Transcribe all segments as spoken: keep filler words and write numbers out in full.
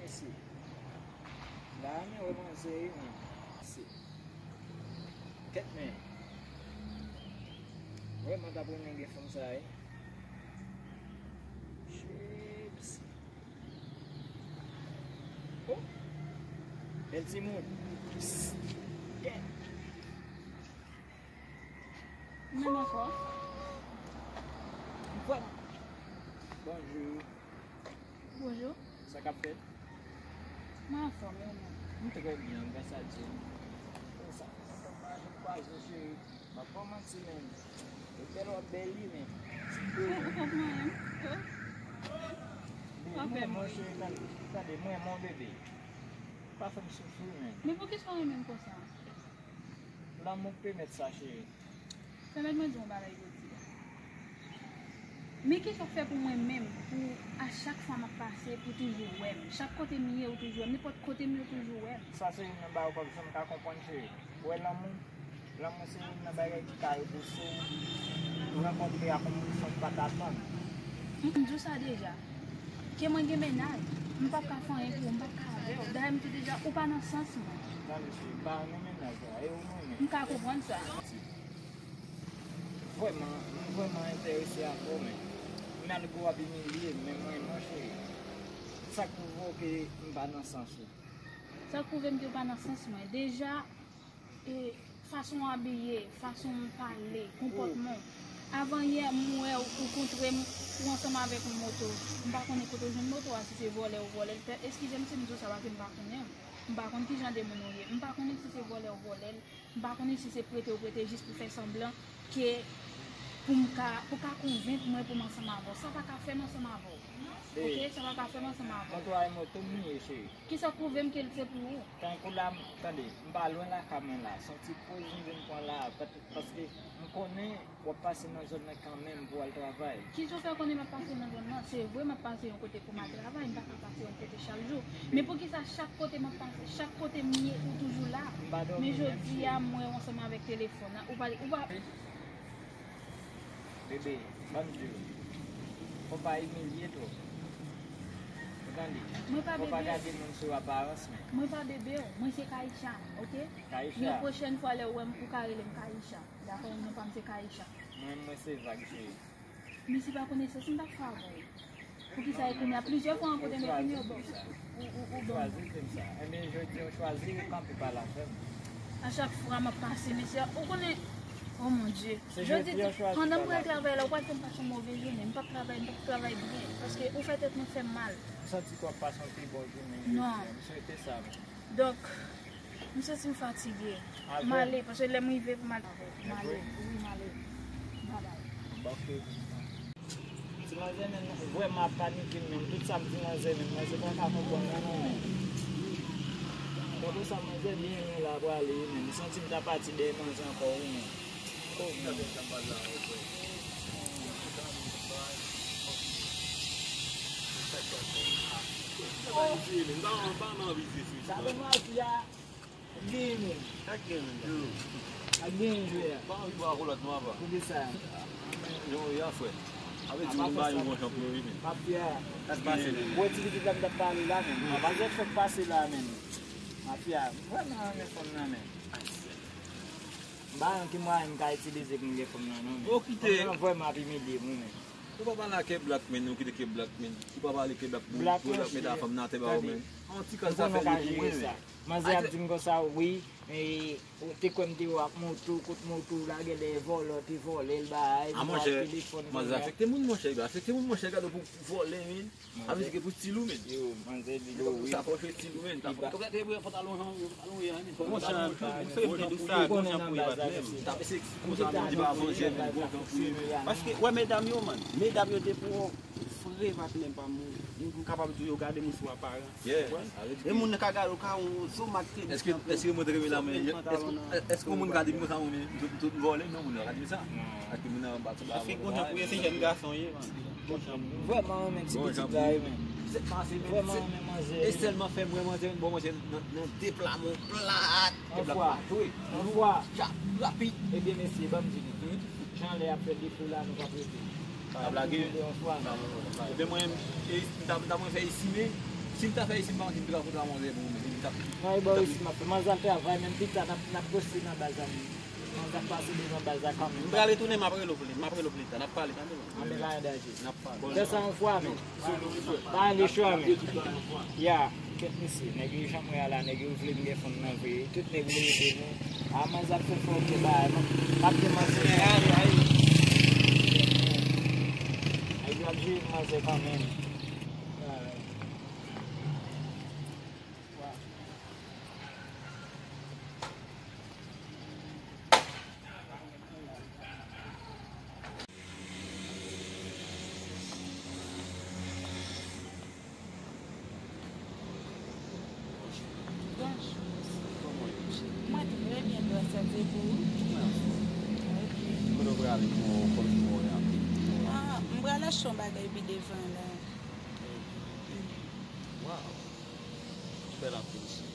Si. La, men wè manzè, wi, men. Si. Kèt, men. Vrèman, t ap renmen gen fanm sa, wi. Chips. Oh! Bèl timoun. Psst. Yeah. Menm ankò. Vwala. Bonjou. Bonjou. Sa k ap fèt? Mwen anfòm, e ou menm? M trè byen, gras a Dye. Konsa, m ap mache, m kwaze, cheri. M ap kòmanse, men. E bèl w ap bèl li, men. Ti bebe. Ou konprann, hein? Bebe, mwen, mwen, cheri, tande, tande, mwen, mon bebe. Pa fè m soufri, men. Men poukisa w renmen m konsa? Lanmou k pèmèt sa, cheri. Pèmèt mwen di w yon bagay jodi a. Men kisa w fè pou mwen menm, pou a chak fwa m ap pase, pou toujou wè m? Chak kote m ye, ou toujou wè m. Nenpòt kote m ye, ou toujou wè m. Sa se youn nan bagay w pa janm ka konprann, cheri. Ou wè lanmou? Lanmou se youn nan bagay ki ka repouse w. Ou rankontre ak yon moun san w pa t atann. M di w sa deja. Ke mwen gen mennaj, m p ap ka fè anyen pou ou, m p ap ka avè w. Dayè m di w deja, ou pa nan sans mwen. Tande cheri, m pa nan mennaj la, e ou mwen menm. M ka konprann sa. Vrèman, m vrèman enterese avè w, men malgre w ap imilye m, men mwen, mon cheri, sa k pwouve ke m pa nan sans ou? Sa k pwouve m ke w pa nan sans mwen? Deja, e, fason w abiye, fason w pale, konpòtman w. Avan yè, m wè w, ou kontre m, ou ansanm avèk yon moto. M pa konnen kote w jwenn moto a, si se vòlè ou vòlè l. Eskize m si m di w sa, paske m pa konnen w. M pa konn ki jan de moun ou ye. M pa konnen si se vòlè ou vòlè l. M pa konnen si se prete ou prete jis pou fè sanblan ke pou m ka, pou ka konvenk mwen pou m ansanm avè w. Sa pa ka fè m ansanm avè w. Oke, sa pa ka fè m ansanm avè w. Moto a e moto m ye, cheri. Kisa k pwouve m ke l se pou ou? Tankou la, m, tande, m pa lwen lakay mwen la. Se yon ti poz m vin pran la, pa-, paske m konnen w ap pase nan zòn nan kanmenm pou w al travay. Kisa w fè konnen m ap pase nan zòn nan? Se vre, m ap pase yon kote pou m al travay, m pa ka pase yon kote chak jou. Men poukisa chak kote m ap pase, chak kote m ye, ou toujou la? Men jodi a, m wè w ansanm avèk telefòn nan, ou pa, ou pa. Bebe, ban m di w, fò w pa imilye twòp. Ou tande? Mwen pa bebe w. Fò w pa gade moun sou aparans, men. Mwen pa bebe w, mwen se Kaïcha, oke? Kaïcha. Yon pwochèn fwa lè w wè m, ou ka rele m Kaïcha. Dakò, non pa m se Kaïcha. Mwen, mwen se Vag, cheri. Men si pa konesans, m t ap fè avè w. Poukisa e kounye a? Plizyè fwa ankò te mete m yo bon. Ou, ou, ou bon. Chwazi te m sa. Ebyen, jodi a, ou chwazi ou kanpe pale avè m. A chak fwa m ap pase, mesye, ou konnen, oh mon Dieu. Jodi, pandan m pral travay la, ou pral fè m pase yon move jounen. M p ap travay, m p ap travay byen. Paske ou fè tèt mwen fè m mal. M santi ke w ap pase yon pi bon jounen jodi a. M swete sa, men. Donk, m santi m fatige. M ale, paske lè m rive pou m ale. M ale, wi, m ale. Babay. Ti manzè menm vrèman ap panike menm. Tout sa m di manzè menm, manzè pa ka konprann nan non menm. Tankou sa manzè byen lwen la prale wi menm. M santi m ta pati dèyè manzè ankò wi menm. Oh, menm. Sa bon mafya. Ak genyen menm. Ak genyen menm. Ak genyen jwe a. Pa anvi bwè kolòt non apa. Poukisa? Jan w ye a frè. Avè di moun ba yo bon jan pou yo wi menm. Mafya. Sa k pase menm? Ou wè ti pitit la m t ap pale la menm. Mafya fòk pase la menm. Mafya. Vrèman renmen fanm nan menm. M pa wè ki mwayen m ka itilize pou m gen fanm nan non menm. Fanm nan vrèman ap imilye m wi menm. Ou pa pale a K Black menm, ou kite K Black menm. Ou pa pale K Black pou K Black mete fanm nan atè ba ou menm. An ti kal sa fè li pou mwen menm. Manzè ap di m konsa, wi, e, ou te kwè m te wè w ak moto, kot moto w la, genlè vòlè w te vòlè l, bay, a, monchè, telefòn, manzè afekte moun, monchè, afekte moun, monchè, gade w pou vòlè, men. Avè di ke pou stil ou, men. Yo, manzè di yo, wi. Sa fò jwe stil ou, men. Ou gade pantalon jan, pantalon ye, men. Monchè, ou fè m tande sa, konsa pou evat menm. Tape se konsa, men, di pa avan, jè, men, bon, jan pou evat. Paske, wè, medam yo, man. Medam yo, depi w fre evat menm pa moun. M kapab di yo gade moun sou aparan. Yeah. E moun nan ka gade w ka yon zo mak tenis. Èske, èske moun te renmen la men, èske, èske yon moun ka di m konsa, moun, tout, tout vòlè, non, moun nan ka di m sa. Èske moun nan bat sou la. Èske konsa pou yo se jèn gason ye, man. Vrèman renmen ti pitit la, wi, men. Vrèman renmen manzè, wi. E sèlman fè m wè manzè, bon, manzè nan, nan de pla, mon plat. Yon fwa. Wi. Yon fwa. Rapid. Ebyen, mesye, ban m di nou. Jan lè y ap fè defo la, nou p ap rete. Ap lage. Ebyen, mwen, e, m ta, m ta mwen fè esime, Si m ta fè isit, m pa konn si m te ka fout ramonde pou ou menm. Si m ta Non, e bò isit m ap fè. Manzè ap travay, menm pita n ap, n ap poste nan baz la menm. Manzè ap pase devan baz la kanmenm. M prale tounen, m ap rele w pou li, m ap rele w pou li ta, n ap pale, tande. Anben pa gen danje. N ap pale. Fè sa yon fwa menm. Pa ale cho a menm. Ya, kèt mesye, nèg yo janm wè a la, nèg yo vle m gen fanm nan vre. Tout nèg vle ede nou. A manzè ap fè fòte bagay, m ap, m ap gen manzè. Nèg yo ap jere manzè kanmenm. Bonjou. Kòman w ye? Mwen trè byen, grasye a Dye, e pou ou? Mwen anfòm. Ok. Kote w prale pou w, kòm pou w oryante? Ah, m pral achte yon bagay pi devan la. Waw. Ou bèl anpil, cheri.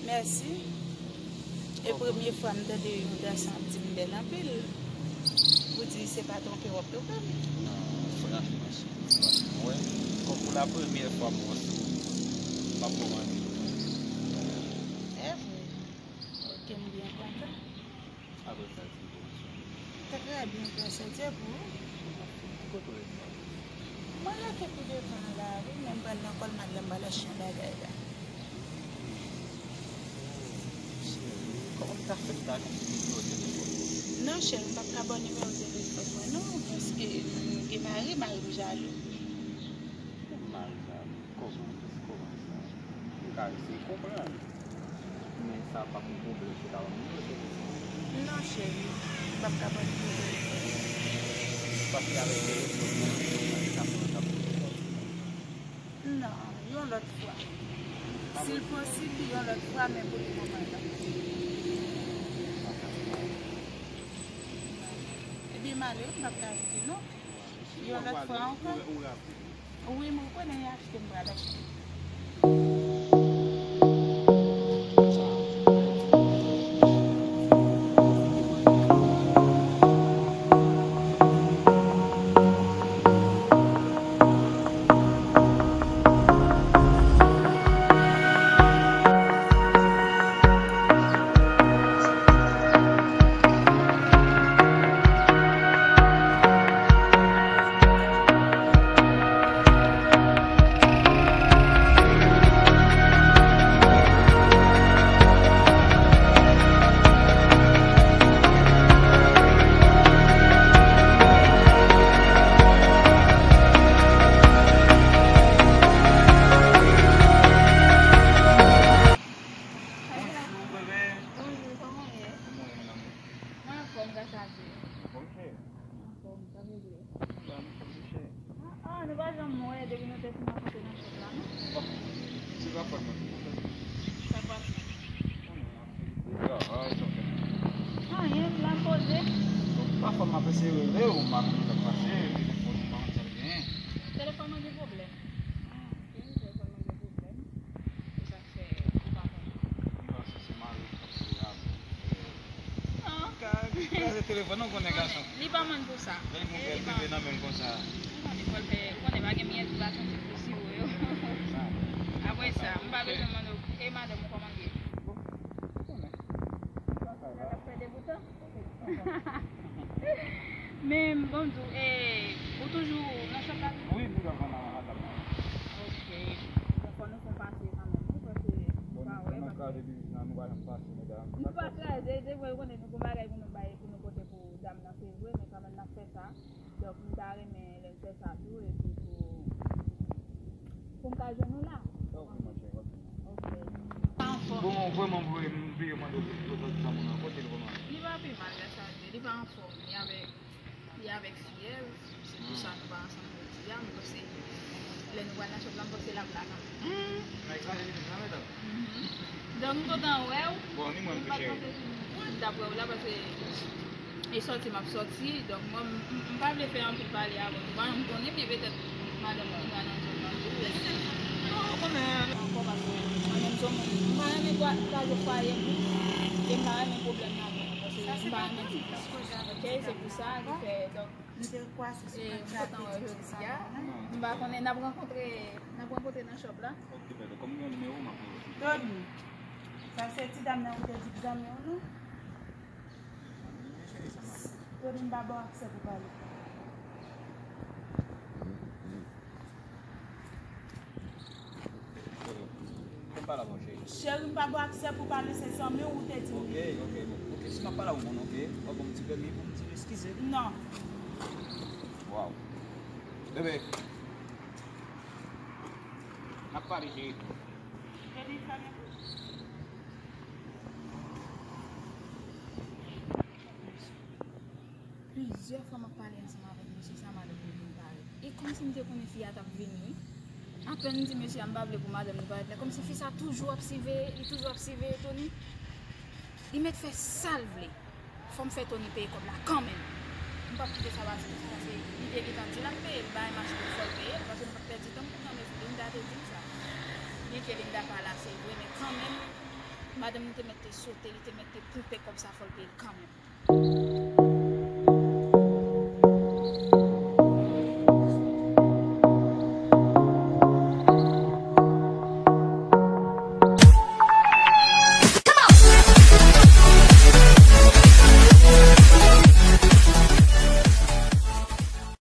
Mèsi. E premye fwa m tande yon gason ap di m bèl anpil. Ou di se pa twonpe w ap twonpe m? Non, franchman, cheri, franchman. Wè, kòm pou la premyè fwa m wè w, m ap kòmande. Evre? Ok, m byen kontan. Apre sa, ti pozisyon. Trè byen, grasye a Dye, e pou ou? Kote w rete? Mwen rete pi devan la, wi, men m pral nan kòl madanm, m pral achte yon bagay la. Cheri, kòman m ta fè m ta gen nimewo telefòn ou? Non, cheri, m p ap ka ba w nimewo telefòn mwen, non, paske m gen mari, mari m jalou. Kòman sa? Kòman, kòman sa? M ka eseye konprann. Men sa p ap yon pwoblèm pou w ta ban m nimewo telefòn. Non, cheri. M p ap ka ban w nimewo telefòn. Paske avèk telefòn nan, sa pran tan pou telefòn. Non, yon lòt fwa. Si l posib, yon lòt fwa, men pou le moman, non. Ebyen, m ale, m p ap ka rete, non. Yon lòt fwa ankò. Wi, mwen konnen y achte, m pral achte. Bonjou, bebe. Bonjou, kòman w ye? Kòman w ye, mon amour? Mwen anfòm, gras a Dye. Anfòm, cheri? Anfòm, sa vle di? Anfòm, cheri. Ah, ah, nou pa janm wè depi nou te fin rankontre nan shop la, non? Bon, se pa fòt mwen, se pou fèt mwen. Sa k pase? Konnen, an, se travay, sa fè. Anyen, m la poze. Bon, pafwa m ap eseye rele w, m pa konn sa k pase, telefòn ou pa konn sa l genyen. Telefòn mwen gen pwoblèm. Hmm. Wi, telefòn mwen gen pwoblèm. E sa k fè ou pa konn. M panse se mari w k ap sere avè w. Non. Ka kraze telefòn nan, ou konnen gason. Li pa mann pou sa. Lè l gen yon bèl bebe nan men l konsa. Ou konnen, fò l fè, ou konnen pa gen miyèt pou l al santi l pou siwo yo. Apre sa, m pa bezwen mande w, e madanm ou kòman l ye? Bon, ou konnen. Sa k ap fè degoutan? Men, bon, m di w, e, ou toujou nan shop la toujou? Wi, m toujou ap vann nan madanm nan. Ok. Bon, fò nou fè yon pase kanmenm, wi, paske nou pa wè, paske nou pa kraze biznis nan, nou pa janm pase, medam. Nou pa kraze, se vre, ou konnen nou gon bagay pou nou bay, pou nou pote pou dam nan, se vre, men kanmenm n ap fè sa. Donk, m ta renmen lè n fè sa tou, epi pou, pou m ka jwenn ou la. Ok, mon cheri, ok. Ok. Pa anfòm. Bon, vrèman vre, m vire mande w pou lòt zanmi w nan kote l vrèman. Li pa pi mal, gras a Dye, li pa anfòm, li avèk, li avèk fyèv, se pou sa nou pa ansanm jodi a, m panse lè nou pral nan shop la, m panse l ap la kanmenm. Hmm, nèg sa, li vin nan medam. Mhm. Donk, m kontan wè w. Bon, ni mwen m tou cheri. M pa t panse si m t ap wè w la, paske e sòti m ap sòti. Donk, mwen, m, m, m pa vle fè anpil pale avè w. M pa janm konnen, men petèt madanm ou gentan nan zòn nan tou. Non, ou konnen. Ankò, paske mwen menm se yon moun, m pa renmen kwa-, kraze fwaye moun. E m pa renmen pwoblèm ladan. M pa renmen ti tan. Ok, se pou sa ki fè, donk, nou te kwase sou e m kontan wè w jodi a. M pa konnen, n ap rankontre, n ap rankontre nan shop la. Ok, bebe, kòm m gen nimewo w, m ap rele w. Tony, sa se ti dam nan ou te di k zanmi w, non? Tony, m pa ba w aksè pou pale. Fè m pale avè w, cheri. Cheri, m pa ba w aksè pou pale, se zanmi w ou te di m. Ok, ok, bon. Ok, si m ap pale avè w, bon, ok. W ap ban m ti pèmi pou m di l eskize? Non. Waw. Bebe. N ap pale, cheri. Tony, fèmen bouch. Plizyè fwa m ap pale ansanm avèk mesye sa, madanm li vin parèt. E kòmsi m te konnen fi a t ap vini, wi. Apèn m di mesye a m pa vle pou madanm li parèt la, kòmsi fi sa toujou ap siveye, li toujou ap siveye Tony. Li mèt fè sa l vle. Fò m fè Tony peye kòb la kanmenm. M p ap kite sa pase konsa, paske li te gentan di l ap peye l, bagay mache, fò l peye l, paske m p ap pèdi tan m pou tande sou li, Linda te di m sa. Li ke Linda pa la, se vre, men kanmenm, madanm li te mèt te sote, li te mèt te ponpe kòb sa, fò l peye l kanmenm.